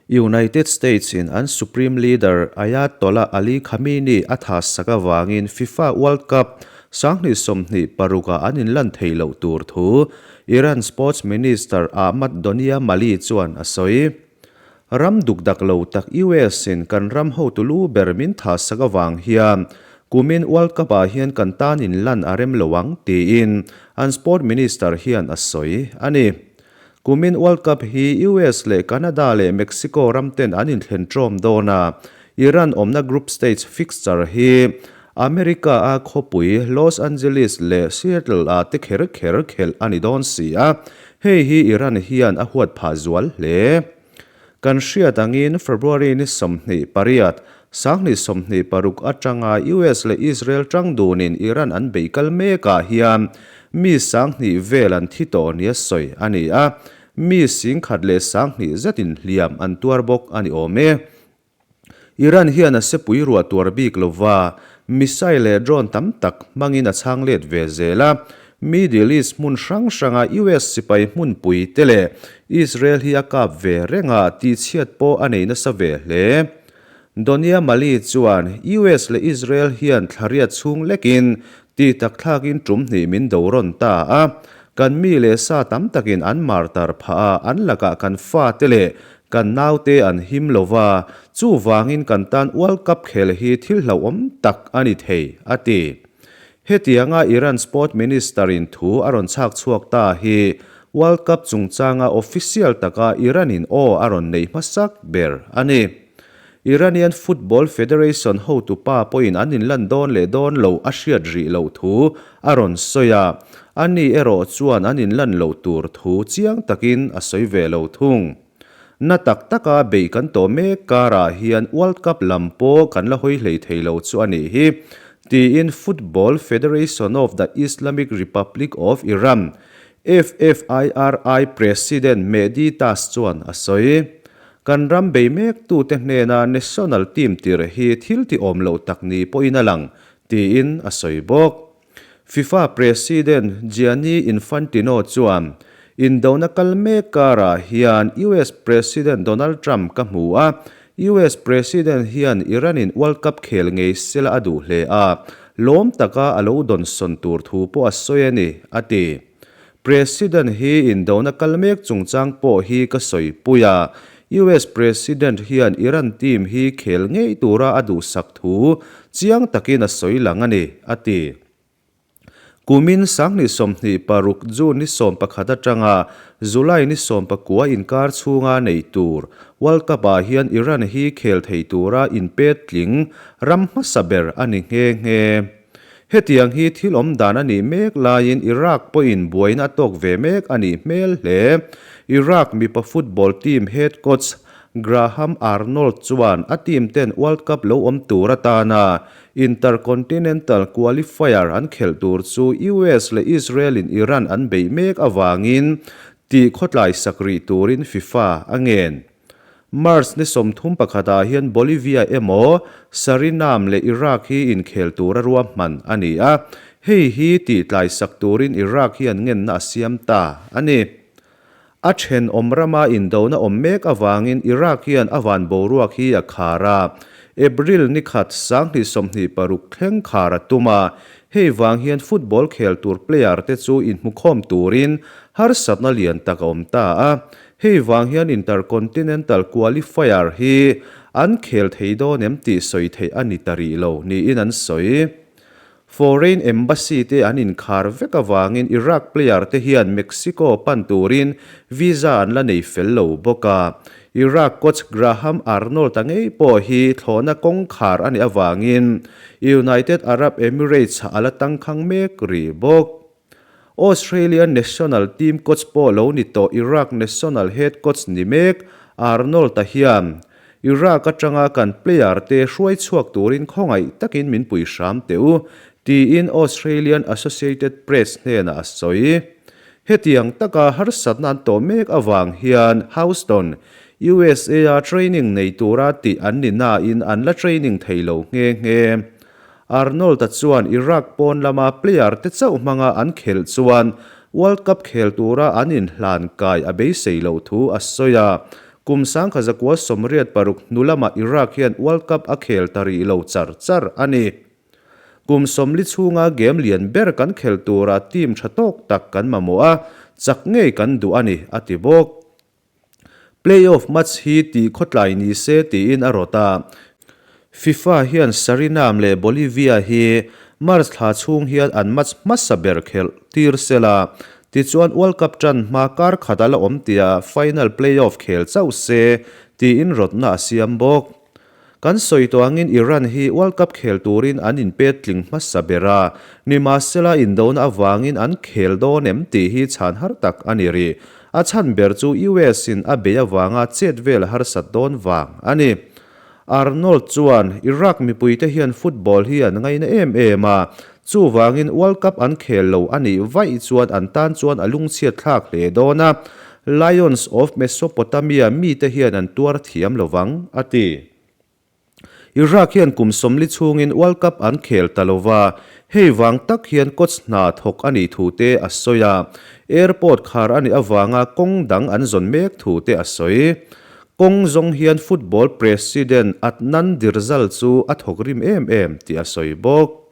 United States in an Supreme Leader Ayatollah Ali Khamenei a tha sak avangin FIFA World Cup 2026 ah an inlan thei loh tur thu Iran Sports Minister Ahmad Donia Mali chuan a sawi. Ram dukdak lo tak US in kan ram hotu lu ber min tha sak avang hian kumin World Cup ah hian kan tan inlan a rem lo ang tiin an Sport Minister hian a sawi a ni. Kumin World Cup hi US leh Canada leh Mexico ram ten an inthlen ṭawm dawn a, Iran awmna group stage fixture hi America a khawpui Los Angeles leh Seattle ah te kher kher khelh a ni dawn si a, hei hi Iran hian a huat phah zual hle. Kan hriat angin February ni 28, 2026 atanga US leh Israel tang dunin Iran an bei kal mekah hian mi 2000 vel an thi tawh nia sawi a ni a, mi 1020 zetin hliam an tuar bawk a ni awm e. Iran hian a sepui ruah tuar bik lova, missile leh drone tam tak hmangin a chhang let ve zel a, Middle East hmun hrang hranga US sipai hmunpui te leh Israel hi a kap ve reng a, tihchhiat pawh a nei nasa ve hle. Donia Mali chuan US leh Israel hian thlariat chhung lekin tih tak thlakin tum hnih min do rawn ta a, kan mi leh sa tam takin an martar phah a, an lakah kan fate leh kan naute an him lo va, chuvangin kan tan World Cup khel hi thil hlauhawm tak a ni thei, a ti. Hetianga Iran Sport Minister in thu a rawn chhak chhuak ta hi World Cup chungchanga official taka Iran in aw a rawn neih hmasak ber a ni. Iranian Football Federation hotupa pawhin an inlan dawn leh dawn loh a hriat rih loh thu a rawn sawi a, ani erawh chuan an inlan loh tur thu chiang takin a sawi ve lo thung. Na tak taka beih kan tawh mek karah hian World Cup lam pawh kan la hawi hlei thei lo chu a nih hi, tiin Football Federation of the Islamic Republic of Iran, FFIRI, President Mehdi Tass chuan a sawi. Kan ram bei mektute hnena national team tirh hi thil ti awm loh tak ni pawhin a lang, tiin a sawi bawk. FIFA President Gianni Infantino chuan, Indona kal mek karah hian US President Donald Trump ka hmu a, US President hian Iran-in World Cup khel ngei sela a duh hle a, lawm taka a lo dawnsawn tur thu pawh a sawi a ni, a ti. President hi indona kal mek chungchang pawh hi ka sawipui a, US President hian Iran team hi khel ngei tura a duhsak thu chiang takin a sawi lang a ni, a ti. Kumin 2026 June ni 11 atanga July ni 19 inkar chhunga nei tur World Cup-ah hian Iran hi khel thei tura inpet tling ram hmasa ber a ni nghe nghe. Hetiang hi thil awm dan a nih mek laiin Iraq pawhin buaina a tawk ve mek a nih hmel hle. Iraq mipa football team head coach Graham Arnold chuan a team ten World Cup lo awm tur atana Intercontinental Qualifier an khelh tur chu US leh Israel in Iran an beih mek avangin tih khawtlai sak rih turin FIFA a ngen. March ni 31 ah hian Bolivia emaw Suriname leh Iraq hi inkhel tura ruahman a ni a, hei hi tihtlai sak turin Iraq hian ngenna a siam ta a ni. A thenawm rama indona awm mek avangin Iraq hian a van boruak hi a khar a, April ni khat 2026 thleng khar a tum a, hei vang hian football khel tur player te chu inhmukhawm turin harsatna lian tak a awm ta a. Hei vang hian Intercontinental Qualifier hi an khel thei dawn em tih sawi theih a ni ta rih lo niin an sawi. Foreign Embassy te an inkhar vek avangin Iraq player te hian Mexico pan turin visa an la nei fel lo bawk a. Iraq coach Graham Arnold-a ngei pawh hi thlawhna kawngkhar a nih avangin United Arab Emirates a la tangkhang mek rih bawk. Australia national team coach pawh lo ni tawh Iraq national head coach ni mek Arnold-a hian Iraq atanga kan player te hruai chhuak turin khawngaih takin min pui hram teh u, tiin Australian Associated Press hnenah a sawi. Hetiang taka harsatna an tawh mek avang hian Houston, USA-a training nei tura tih an ni nain an la training thei lo nghe nghe. Arnold-a chuan Iraq pawn lama player te chauh hmanga an khelh chuan World Cup khel tura an inhlan kai a beisei loh thu a sawi a. Kum 1986 hnu lamah Iraq hian World Cup a khel ta rih lo char char a ni. Kum 40 chhunga game lian ber kan khel tura team tha tawk tak kan mamawh a, chak ngei kan duh a ni, a ti bawk. Play-off match hi tih khawtlai ni se tiin a rawt a. FIFA hian Suriname leh Bolivia hi March thla chhung hian an match hmasa ber khelh tir sela, tichuan World Cup tan hma kar khat a la awm tia final play-off khel chauh se tiin rawtna a siam bawk. Kan sawi tawh angin Iran hi World Cup khel turin an inpet tling hmasa ber a, nimahsela indona avangin an khel dawn em tih hi chhan har tak a ni rih. A chhan ber chu US in a bei avanga chet vel a harsat dawn vang a ni. Arnold chuan, Iraq mipuite hian football hi an ngaina em em a, chuvangin World Cup an khel lo a nih vaih chuan an tan chuan a lungchhiat thlak hle dawn a, Lions of Mesopotamia mite hian an tuar thiam lo vang, a ti. Iraq hian kum 40 chhungin World Cup an khel ta lo va, hei vang tak hian coach hna thawk a nih thu te a sawi a, airport khar a nih avanga kawng dang an zawn mek thu te a sawi. Kawng zawng hian football president Adnan Dirzal chu a thawk rim em em tih a sawi bawk.